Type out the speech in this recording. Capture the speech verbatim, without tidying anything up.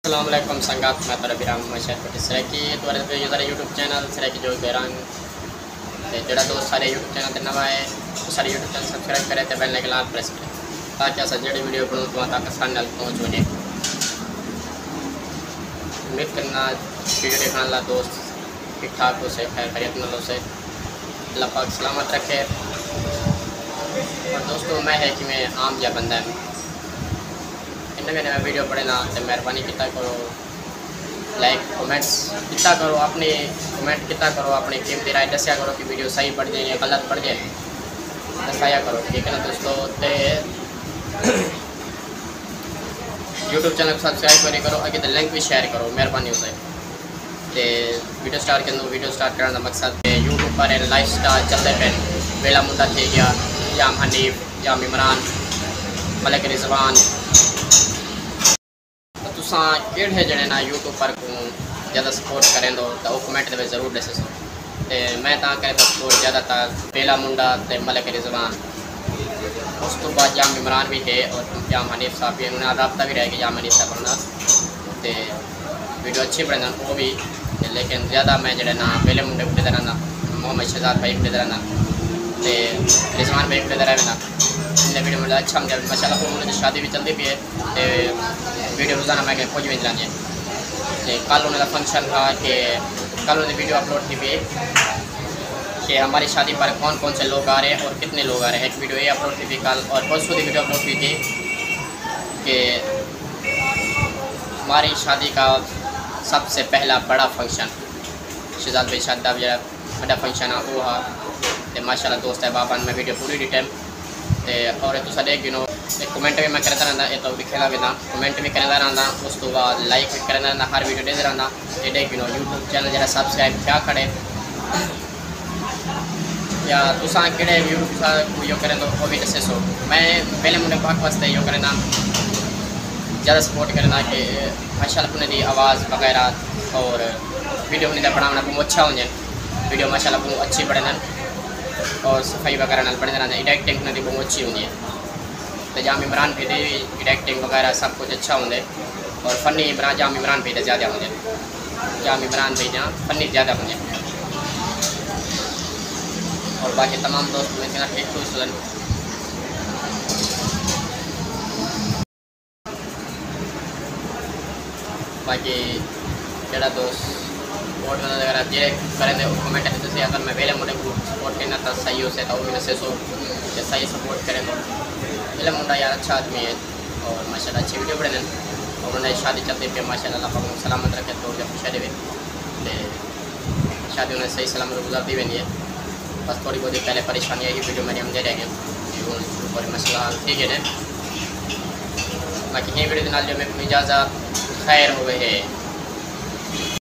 السلام علیکم سنگت، میں تہاݙا بھرا محمد شہید بھٹی سرائیکی۔ تہاݙے تے جو سارے یوٹیوب چینل سرائیکی جوش بحران، تے جیڑھا دوست سارے یوٹیوب چینل تے نواں ہے، سارے یوٹیوب چینل سبسکرائب کرے تے بیل آئیکن آل پریس کرے، تاکہ اساں جیڑھی ویڈیو بݨوں تہاݙے تک آسانی نال پہنچ ونڄے۔ امید کرینداں ویڈیو ݙیکھݨ آلا دوست ٹھیک ٹھاک ہوسے، خیر خیریت نال ہوسے، اللہ پاک سلامت رکھے۔ اور دوستو، میں ہے کہ میں عام جہا بندہ ہاں، نویں نویں ویڈیو بݨینداں تے مہربانی کیتا کرو، لائک کمنٹس کیتا کرو، اپݨی کمنٹ کیتا کرو، اپݨی قیمتی رائے ݙسیا کرو کہ ویڈیو صحیح بݨدی ہے یا غلط بݨدی ہے، ݙسایا کرو، ٹھیک ہے نا دوستو؟ تے یوٹیوب چینل کوں سبسکرائب کوئی نہیں کرو، اڳے تے لنک وی شیئر کرو، مہربانی ہوسے۔ تے ویڈیو سٹارٹ کریندوں۔ ویڈیو سٹارٹ کرݨ دا مقصد ہے یوٹیوب پر لائف سٹائل چلدے پئن، ویلا منڈا تھی ڳیا، جام حنیف، جام عمران، ملک رضوان۔ تساں کیڑھے جݨے نا یوٹیوبر کوں زیادہ سپورٹ کریندو تاں او کمنٹ دے وچ ضرور ݙسیسو۔ تے میں تاں کرینداں سپورٹ زیادہ تر ویلا منڈا تے ملک رضوان، اس توں بعد جام عمران وی ہے اور جام حنیف صاحب وی، انہاں نال رابطہ وی رہ ڳیا جام حنیف صاحب نال۔ تے ویڈیو اچھی بݨیندن او وی، تے لیکن زیادہ میں جیڑھے نا ویلے منڈے کوں ݙیہدا رہنداں، محمد شہزاد بھائی کوں ݙیہدا رہنداں، تے رضوان بھائی کوں ݙیہدا رہنداں۔ انہاں ویڈیو منڈے اچھا ہوندے، ماشاءاللہ، انہاں دی شادی وی چلدی پئی ہے۔ تے ویڈیو روزانہ میں کہ پہنچ ویندی رہندی ہے۔ تے کل انہاں دا فنکشن تھا کہ کل انہاں دی ویڈیو اپلوڈ تھی پئی ہے کہ ہماری شادی پر کون کون سے لوگ آ رہے ہیں اور کتنے لوگ آ رہے ہیں۔ ایک ویڈیو یہ اپلوڈ تھی پئی کل، اور پرسوں دی ویڈیو اپلوڈ تھی پئی ہے کہ ہماری شادی کا سب سے پہلا بڑا فنکشن، شہزاد بھائی شادی دا جیڑھا وݙا فنکشن آ، او ہا۔ تے ماشاءاللہ دوست احباب ہن، میں ویڈیو پوری ݙٹھم۔ تے اور تساں ݙیکھ گھنو، تے کمنٹ وی میں کریندا رہنداں، اے تاں ݙکھیندا وینداں، کمنٹ وی کریندا رہنداں، اس توں بعد لائک وی کریندا رہنداں، ہر ویڈیو ݙیہدا رہنداں۔ تے ݙیکھ گھنو یوٹیوب چینل جیڑھا سبسکرائب کیا کھڑے، یا تساں کیڑھے یوٹیوب چینل کوں یو کریندو، او وی ݙسیسو۔ میں ویلے منڈے پاک واسطے یو کرینداں، زیادہ سپورٹ کرینداں کہ ماشاءاللہ انہاں دی آواز وغیرہ اور ویڈیو انہاں دا بݨاوݨا ٻہوں اچھا ہوندے۔ ویڈیو ماشاءاللہ ٻہوں اچھی بݨیندن اور صفائی وغیرہ نال بݨیندے رہندے، ایڈیٹنگ انہاں دی ٻہوں اچھی ہوندی ہے۔ تے جام عمران بھائی دی وی ایڈیٹنگ وغیرہ سب کچھ اچھا ہوندے۔ اور فنی عمران، جام عمران بھائی دا زیادہ ہوندے۔ جام عمران بھائی دا فنی زیادہ ہوندے۔ اور باقی تمام دوست میرے نال ٹھیک ٹھاک ہوسن۔ باقی جیڑھا دوست سپورٹ کرنا وغیرہ جیڑھے کریندے، او کمنٹ وچ ݙسے۔ اگر میں ویلے منڈے کوں سپورٹ کرنا تاں صحیح ہوسے، تاں او وی ݙسیسو کہ صحیح سپورٹ کریندو۔ ویلا منڈا یار اچھا آدمی ہے اور ماشاءاللہ اچھی ویڈیو بݨیندن۔ اور انہاں دی شادی چلدی پئی، ماشاءاللہ اللہ پاک انہاں کوں سلامت رکھے، توڑ کے خوشی ݙیوے۔ تے شادی انہاں دی صحیح سلامت گزردی ویندی ہے۔ بس تھوڑی بہت پہلے پریشانی آئی، ویڈیو میں آندے رہ ڳئے۔ اور مسئلہ حل تھی ڳئے نے۔ باقی ایں ویڈیو دے نال جو میکوں اجازت، خیر ہووے ہے۔